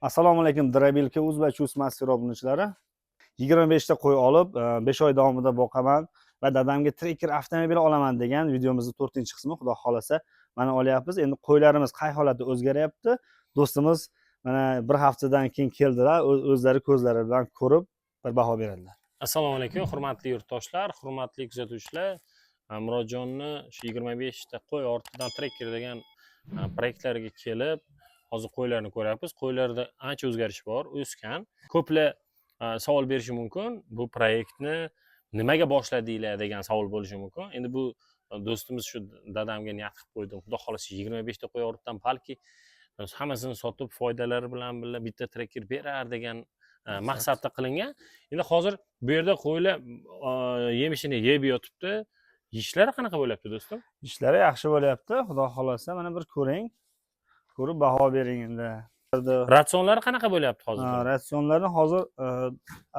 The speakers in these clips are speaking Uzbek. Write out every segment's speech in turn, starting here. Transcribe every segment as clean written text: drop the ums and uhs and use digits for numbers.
Assalomu alaykum, Дробилка uz va Chus master obunachilari. 25 ta qo'y olib, 5 oy davomida boqaman va dadamga Tracker avtomobili olaman degan videomizni 4-qismi, xudo xolasa, mana olyapmiz. Endi qo'ylarimiz qay holatda o'zgaryapti? Do'stimiz mana bir haftadan keyin keldilar, o'zlari ko'zlari bilan ko'rib bir baho beradilar. Assalomu alaykum, hurmatli yurtdoshlar, hurmatli kuzatuvchilar. Murodjonni shu 25 ta qo'y ortidan Tracker degan proyektlariga kelib, hozir qo'ylarni ko'ryapmiz. Qo'ylarda ancha o'zgarish bor, o'sgan. Ko'plar savol berishi mumkin, bu proyektni nimaga boshladinglar degan savol bo'lishi mumkin. Endi bu do'stimiz shu dadamga niyat qilib qo'ydim. Xudo xohlasa, 25 ta qo'y ortidan balki hammasini sotib, foydalari bilan birga bitta Tracker berar degan maqsadda qilingan. Endi hozir bu yerda qo'ylar yemishini yeb yotibdi. Ishlari qanaqa bo'lyapti, do'stim? Ishlari yaxshi bo'lyapti, xudo xolasa, mana bir ko'ring. Ko'rib baho bering endi. Ratsionlari qanaqa bo'lyapti hozir? Ha, ratsionlarni hozir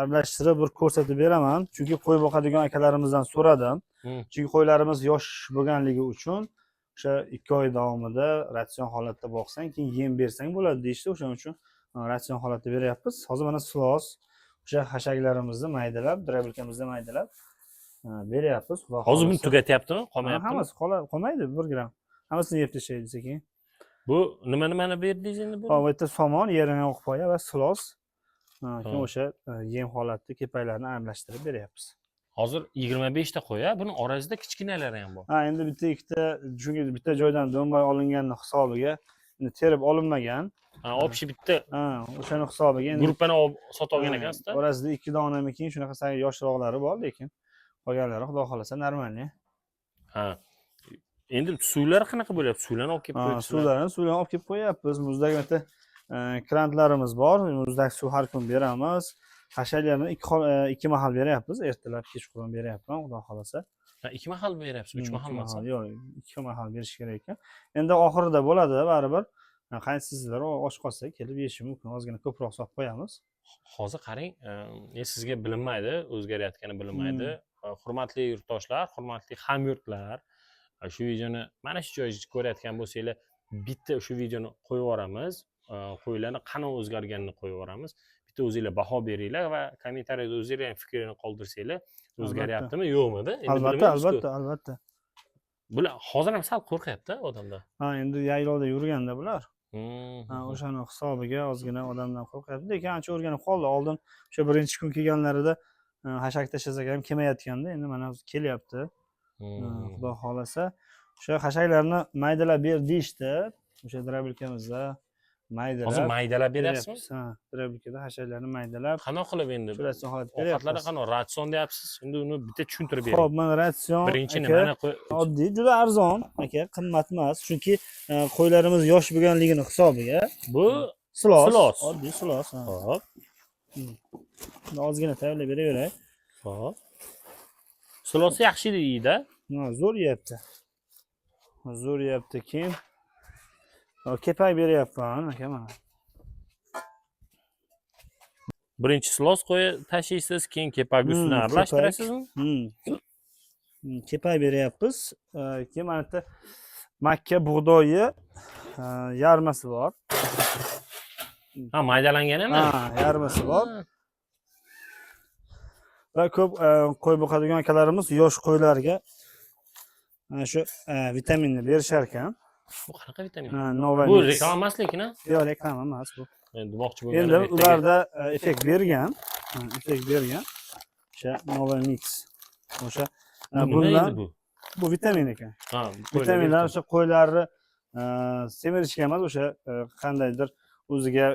aralashtirib bir ko'rsatib beraman. Chunki qo'y boqadigan akalarimizdan so'radim. Chunki qo'ylarimiz yosh bo'lganligi uchun o'sha 2 oy davomida ratsion holatda boqsang, keyin yem bersang bo'ladi deyishdi. O'shaning uchun ratsion holatda beryapmiz. Hozir mana silos, o'sha hashaklarimizni maydalab, дробилка mizda maydalab beryapmiz. Xudo Hozir buni xohlasa. tugatyaptimi? Ha, Qolmayaptimi? hammasi qolmaydi 1 gramm. Hammasini yeb tashlaydi sekin. Bu nima nimani berdingiz endi bu? Hop, bu yerda somon, yerini poya va silos. Ha, keyin Ha. o'sha yem holatda kepaklarni aralashtirib beryapmiz. Hozir 25 ta qo'y, buni orasida kichkinalari ham bor. Ha, endi bitta ikkita, chunki bitta joydan do'mboy olinganini hisobiga endi terib olinmagan. Ha, общий bitta Ha, o'shani hisobiga endi gruppani olib sotib olgan Ha, ekansizda. orasida ikki donami keyin shunaqa sal yoshroqlari bor, lekin qolganlari xudo xohlasa нормальный. Ha. Endi suvlari qanaqa bo'lyapti? Suvlarni olib kelib Ha, qo'yibsizlar. Suvlarni olib kelib qo'yapmiz. Muzdak bitta krantlarimiz bor. Muzdak suv har kun beramiz. Hasharlarni ikki mahal beryapmiz. Ertalab, kechqurun beryapman, xudo xohlasa. Ha, ikki mahal beryapsiz, uch mahal ikki emas. Mahal, yo'q, ikki mahal berish kerak ekan. Endi oxirida bo'ladi baribir. Ha, qaysizlar och qolsa kelib yeyishi mumkin. Ozgina ko'proq solib qo'yamiz. Hozir qarang, sizga bilinmaydi, o'zgarayotgani bilinmaydi. Hurmatli yurtdoshlar, hurmatli hamyurtlar, shu videoni mana shu joyda ko'rayotgan bo'lsanglar, bitta shu videoni qo'yib yuboramiz. Qo'ylarni qanaqa o'zgarganini qo'yib yuboramiz. Bitta o'zinglar baho beringlar va kommentariyada o'zinglar ham fikringlarni qoldirsanglar, o'zgaryaptimi, yo'qmi-da? Endi Albatta, bilmaymiz-ku. albatta, albatta. Bular hozir ham sal qo'rqyapti odamlar. Ha, endi yaylovda yurganda bular. Ha, o'shani hisobiga ozgina odamdan qo'rqyapti. Lekin ancha o'rganib qoldi. Oldin o'sha birinchi kun kelganlarida hashak tashlasak ham kelmayotganda, endi mana hozir kelyapti. Xudo xohlasa, o'sha hashaklarni maydalab ber deyishdi. O'sha дробилка mizda maydalab Hozir maydalab beryapsizmi? beryapmiz. Ha, дробилка da hashaklarni maydalab, Qanaqa qilib endi? shu ratsion holatda Ovqatlarni beryapmiz. qanaqa ratsion deyapsiz? Endi uni bitta tushuntirib bering. Xo'p, mana ratsion Birinchi aka, nimani qo'y oddiy, juda arzon aka, qimmat emas. Chunki qo'ylarimiz yosh bo'lganligini hisobiga Bu silos, Silos. oddiy silos. Ha. Xo'p, Ozgina tayyorlab beraveray. Xo'p. Silosi yaxshi deydi. Ha, zo'r yeyapti. Zo'r yeyapti. Keyin kepak beryapman aka mana. Birinchi silos qo'ya tashlaysiz, keyin kepak ustidan aralashtirasizmi? Kepak beryapmiz. Keyin mana yerda makka bug'doyi yarmasi bor. Ha, maydalangan emas. Ha, yarmasi bor. Va ko'p qo'y boqadigan akalarimiz yosh qo'ylarga mana shu vitaminni berishar ekan. Bu qanaqa vitamin? Ha, Nova Bu Mix. reklama emas lekin, ha? Yo'q, reklama emas bu. Endi demoqchi bo'lganim Endi ertaga- ularda effekt bergan. Ha, effekt bergan. O'sha Nova Mix. O'sha Bu nima bundan endi bu? Bu vitamin ekan. Ha, qo'ylarga Vitaminlar vitamin. o'sha qo'ylarni semirishga emas, o'sha qandaydir o'ziga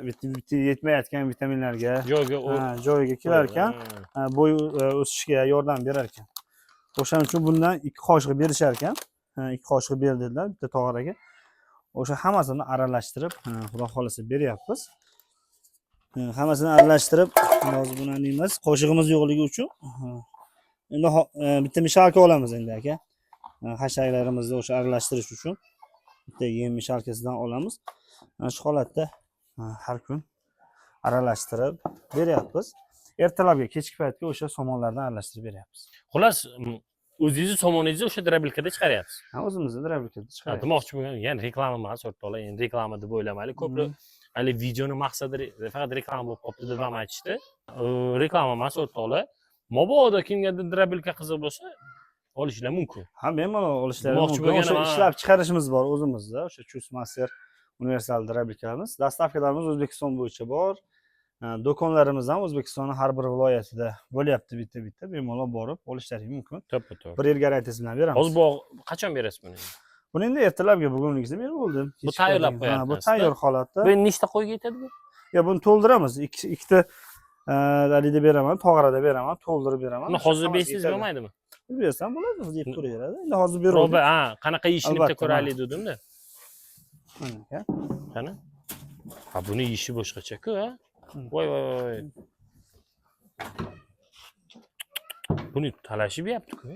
yetmayotgan vitaminlarga joyga ha, joyiga kelar ekan, Ha. ha, bo'y o'sishiga yordam berar ekan. O'shaning uchun bundan 2 qoshiq berishar ekan. Ha, 2 qoshiq ber dedilar bitta tog'oraga. O'sha hammasini aralashtirib, ha, xudo xohlasa beryapmiz. Ha, hammasini aralashtirib, hozir buni emas, qoshig'imiz yo'qligi uchun. Ha. Endi bitta мешалка olamiz endi aka. Ha, hashaklarimizni o'sha aralashtirish uchun bitta yem мешалка sidan olamiz. Mana shu holatda, ha, har kun aralashtirib beryapmiz. Ertalabga, kechki paytga o'sha somonlardan aralashtirib beryapmiz. Xullas, O'zingizni somoningizni o'sha дробилка da chiqaryapsiz. Ha, o'zimizni дробилка da chiqaryapmiz. Demoqchi bo'lgan, ya'ni reklama emas, o'rtoqlar, endi reklama deb o'ylamaylik. Ko'plar hali videoni maqsadi faqat reklama bo'lib qolibdi deb ham aytishdi. Reklama emas, o'rtoqlar. Mabodo kimgadir дробилка qiziq bo'lsa, olishlar mumkin. Ha, bemalol olishlari Demoqchi mumkin. O'sha bo'lganim, ha. ishlab chiqarishimiz bor o'zimizda. O'sha Chus Master universal дробилка larimiz. Доставка larimiz O'zbekiston bo'yicha bor. Do'konlarimiz ham O'zbekistonning har bir viloyatida bo'lyapti bitta-bitta. Bemalol borib olishlari mumkin. To'ppa to'g'ri. Bir yil garantiyasi bilan beramiz. Hozir bu qachon berasiz buni? Buni endi ertalabga bugunligisi berib bo'ldim. Bu tayyorlab Ha, bu qo'yapsiz-da? tayyor holatda. Bu nechta qo'yga yetadi bu? Ya buni to'ldiramiz. Ikkita halida beraman, tog'arada beraman, to'ldirib beraman. Buni hozir Hammasi bersangiz yetadi. bo'lmaydimi? Bersam bo'ladi, hozir yeb ko'raveradi. Endi hozir berib. Roba, ha, qanaqa yeyishini bitta Albatta, ko'raylik dedim-da. Mana aka. Qani? Ha, buni yeyishi boshqacha-ku, ha? Voy voy voy. Buni talashib yeyapti-ku.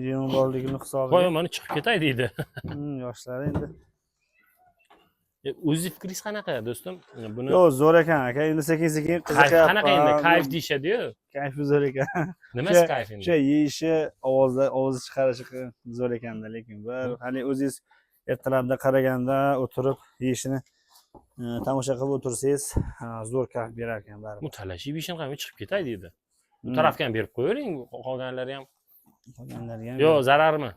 Yemi borligini hisobiga. Voy, mana chiqib ketay deydi. Yoshlar endi. O'zi fikringiz qanaqa, do'stim? Buni Yo'q, zo'r ekan aka. Endi sekin-sekin qiziqyapman. Qanaqa endi? Kayf deyishadi-yu. Kayfi zo'r ekan. Nimasi kayf endi? O'sha yeyishi, ovozda ovozi chiqarishi zo'r ekanda, lekin bir hali o'zingiz ertalabda qaraganda o'tirib yeyishini tomosha qilib o'tirsangiz, zo'r kayf berar ekan baribir. Bu talashib yeyishini qarang, chiqib ketay deydi. Bu tarafga ham berib qo'yavering, qolganlari ham. Qolganlariga ham. Yo'q, zararmi?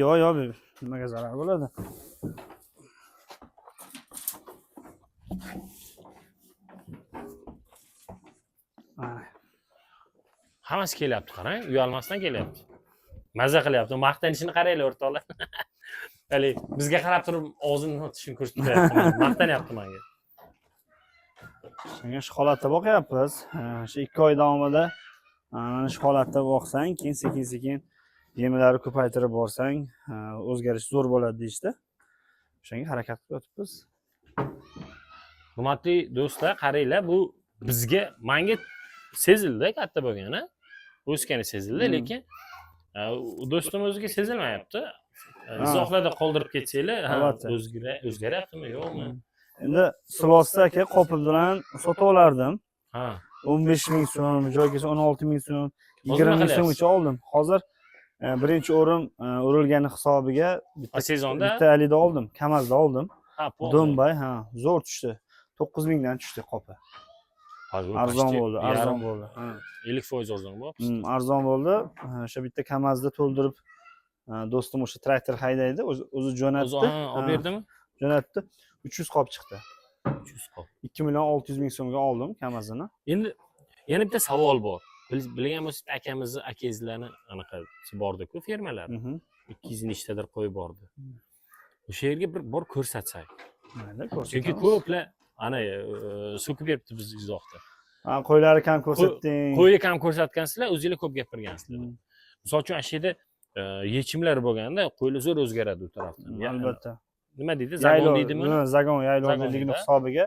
Yo'q, yo'q, nimaga zarar bo'ladi? Hammasi kelyapti, qarang, uyalmasdan kelyapti. Maza qilyapti. Maqtanishini qaranglar, o'rtoqlar. Hali bizga qarab turib og'zini tishini ko'rsatib maqtanyapti menga. Shunga shu holatda boqyapmiz. Shu 2 oy davomida mana shu holatda boqsang, keyin sekin-sekin yemlarni ko'paytirib borsang, o'zgarish zo'r bo'ladi deyishdi. O'shanga harakat qilib yotibmiz. Hurmatli do'stlar, qaranglar, bu bizga, menga sezildi katta bo'lgani, o'sgani sezildi, lekin do'stim o'ziga sezilmayapti. Izohlarda qoldirib ketsanglar, o'zgaryaptimi, yo'qmi? Endi Silosda aka qopi bilan sotib olardim. 15 ming so'm, joy kelsa 16 ming so'm, 20 ming so'mgacha oldim. Hozir birinchi o'rim urilgani hisobiga bitta sezonda bitta alida oldim, Kamazda oldim. Do'mbay, ha, zo'r tushdi. 9 mingdan tushdi qopi. Arzon bo'ldi, arzon bo'ldi. 50% arzon bo'ldi. Arzon bo'ldi. O'sha bitta Kamazda to'ldirib, do'stim o'sha traktor haydaydi, o'zi jo'natdi. Olib berdimi? Jo'natdi. 300 qop chiqdi. 300 qop. 2 million 600 ming so'mga oldim Kamazini. Endi yana bitta savol bor. Bilgan bo'lsangiz, akamizni, akangizlarni anaqa bordi-ku fermalar. 200 nechtadir qo'y bordi. O'sha yerga bir bor ko'rsatsak. Mayli, Chunki ko'rsatamiz. ko'plar ana so'kib beribdi biz izohda. Ha, qo'ylari kam ko'rsatding. Qo'yni kam ko'rsatgansizlar, o'zinglar ko'p gapirgansizlar. Misol uchun, ana shu yerda yechimlar bo'lganda qo'ylar zo'r o'zgaradi u tarafdan. Albatta. Nima deydi? Zagon deydimi? Zagon yaylovligini hisobiga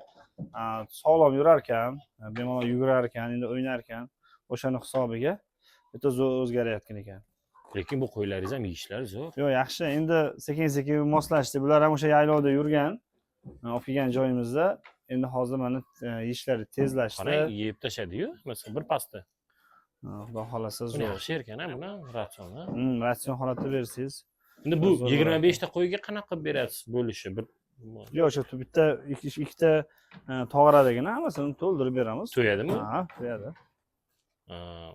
sog'lom yurar ekan, bemalol yugurar ekan, endi o'ynar ekan. O'shani hisobiga bitta zo'r o'zgarayotgan ekan. Lekin bu qo'ylaringiz ham yeyishlari zo'r. Yo'q, yaxshi. Endi sekin-sekin moslashdi. Bular ham o'sha yaylovda yurgan, olib kelgan joyimizda. Endi hozir mana yeyishlari tezlashdi. Qarang, yeb tashadi-yu, masalan, bir pasda. Xudo xolasa Buni zo'r. yaxshi ekan, buni ratsion, ha? Ratsion holatda bersangiz. Endi bu Zo'r 25 ta qo'yga qanaqa qilib berasiz bo'lishi? Bir Yo'q, o'sha bitta ikkita tog'aradagina hammasini to'ldirib beramiz. To'yadimi? Ha, to'yadi.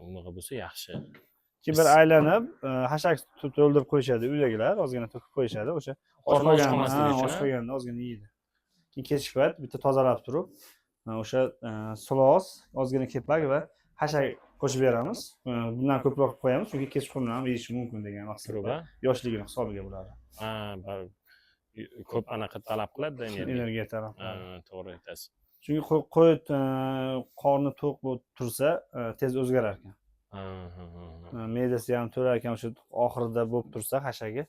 Unaqa bo'lsa yaxshi. Keyin bir aylanib, hashak to'ldirib qo'yishadi uydagilar, ozgina to'kib qo'yishadi o'sha. Qorni och qolmasligi uchun, Och qolganda ozgina yeydi. Keyin kechki payt bitta tozalab turib, o'sha silos, ozgina kepak va hashak qo'shib beramiz. Bundan ko'proq qilib qo'yamiz, chunki kechqurun ham yeyishi mumkin degan maqsadda. Yoshligini hisobiga bo'ladi. Ha, ko'p anaqa talab qiladi energiya. Energiya talab qiladi. To'g'ri aytasiz. Chunki qo'y qorni to'q bo'lib tursa, tez o'zgarar ekan. Me'dasi ham to'lar ekan, o'sha oxirida bo'lib tursa hashagi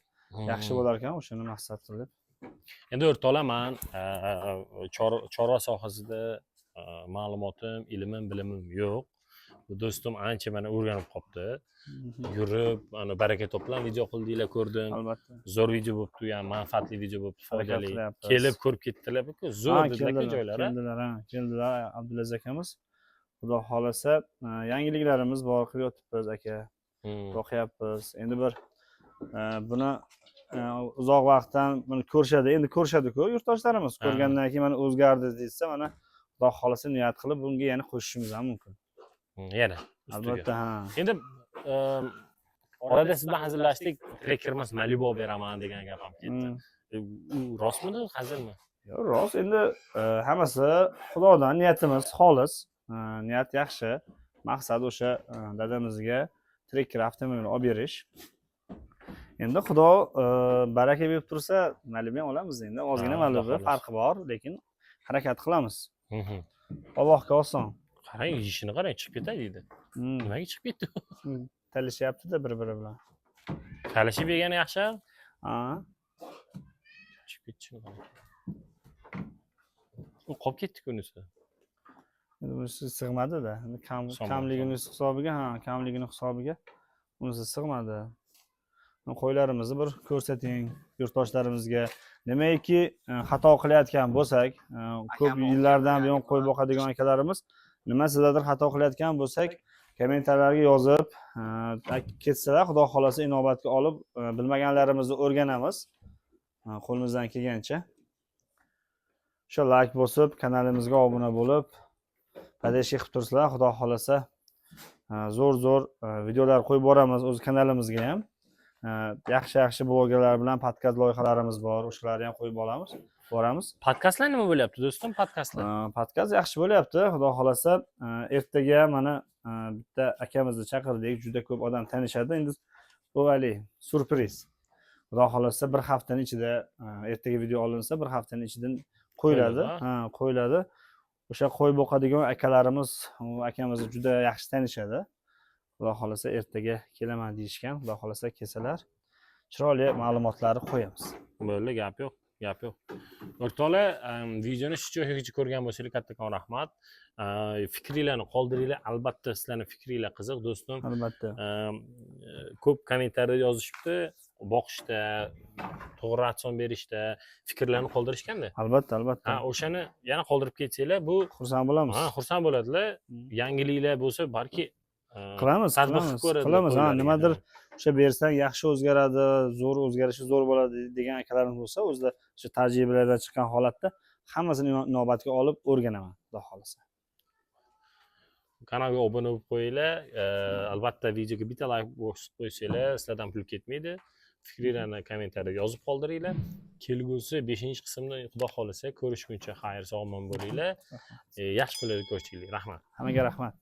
yaxshi bo'lar ekan, o'shani maqsad qilib. Endi o'rtoqlar, man chorva sohasida ma'lumotim, ilmim, bilimim yo'q. Bu do'stim ancha mana o'rganib qolibdi. Yurib, ana baraka to'plam video qildinglar, ko'rdim. Albatta. Zo'r video bo'libdi, u ham manfaatli video bo'libdi, Harakat foydali. qilyapmiz. Kelib ko'rib ketdilar, zo'r dedilar joylari. Keldilar, ha, keldilar Abdulaziz akamiz. Xudo xolasa, yangiliklarimiz bor, qilib yotibmiz aka. Boqyapmiz. Endi bir Buni uzoq vaqtdan buni ko'rishadi, endi ko'rishadi-ku yurtdoshlarimiz. Ko'rgandan keyin mana o'zgardi desa, mana Xudo xohlasa niyat qilib bunga yana qo'shishimiz ham mumkin. Yana ustiga. Albatta, ha. Endi orada siz bilan hazillashdik, Tracker emas, Malibu olib beraman degan gap ham ketdi. U rostmidi, hazilmi? Yo'q, rost. Endi hammasi Xudodan, niyatimiz xolis. Niyat yaxshi. Maqsad o'sha dadamizga Tracker avtomobil olib berish. Endi Xudo baraka berib tursa, Malibu ham olamiz endi. Ozgina Ha, Malibu Xudo xohlasa. farqi bor, lekin harakat qilamiz. Allohga oson. Qarang, yeyishini qarang, chiqib ketay deydi. Nimaga chiqib ketdi? Talashyapti-da bir-biri bilan. Talashib yegani yaxshi. Ha. Chiqib ketishini qarang. U qolib ketdi-ku unisi. Endi bunisi sig'madi-da. Endi kam Somon, kamligini hisobiga, ha, kamligini hisobiga unisi sig'madi. Qo'ylarimizni bir ko'rsating yurtdoshlarimizga. Nimaiki xato qilayotgan bo'lsak, ko'p yillardan buyon qo'y boqadigan akalarimiz, nima sizlardir xato qilayotgan bo'lsak, kommentariylarga yozib ketsalar, Xudo xohlasa inobatga olib, bilmaganlarimizni o'rganamiz. Qo'limizdan kelgancha. O'sha layk bosib, kanalimizga obuna bo'lib, поддержка qilib tursalar, Xudo xohlasa zo'r-zo'r videolar qo'yib boramiz o'z kanalimizga ham. Yaxshi-yaxshi blogerlar bilan podkast loyihalarimiz bor, o'shalarni ham qo'yib olamiz, boramiz. Podkastlar nima bo'lyapti, do'stim? Podkastlar. Podkast yaxshi bo'lyapti, Xudo xohlasa. Ertaga mana bitta akamizni chaqirdik, juda ko'p odam tanishadi. Endi bu haligi syurpriz. Xudo xohlasa bir haftani ichida, ertaga video olinsa, bir haftani ichida qo'yiladi. Qo'yiladi. Ha, qo'yiladi. O'sha qo'y boqadigan akalarimiz u akamizni juda yaxshi tanishadi. Xudo xohlasa ertaga kelaman deyishgan. Xudo xohlasa kelsalar, chiroyli ma'lumotlarni qo'yamiz. Bo'ldi, gap yo'q, gap yo'q. O'rtoqlar, videoni shu joygacha ko'rgan bo'lsanglar, kattakon rahmat. Fikringlarni qoldiringlar. Albatta sizlarning fikringlar qiziq, do'stim. Albatta. Ko'p kommentariy yozishibdi, boqishda, to'g'ri ratsion berishda fikrlarni qoldirishganda. Albatta, albatta. Ha, o'shani yana qoldirib ketsanglar, bu Xursand bo'lamiz. Ha, xursand bo'ladilar. Yangiliklar bo'lsa, balki Qilamiz, tatbiq qilamiz. qilib ko'radilar Qilamiz, ha, qo'ylarga. nimadir o'sha bersang yaxshi o'zgaradi, zo'r o'zgarishi zo'r bo'ladi degan akalarimiz bo'lsa, o'zida o'sha tajribalardan chiqqan holatda hammasini inobatga olib o'rganaman, Xudo xohlasa. Kanalga obuna bo'lib qo'yinglar. Albatta videoga bitta layk bosib qo'ysanglar, sizlardan pul ketmaydi. Fikringlarni kommentariyada yozib qoldiringlar. Kelgusi 5-qismni Xudo xohlasa ko'rishguncha xayr, sog' omon bo'linglar. Yaxshi kunlarda ko'rishaylik. Rahmat. Hammaga rahmat.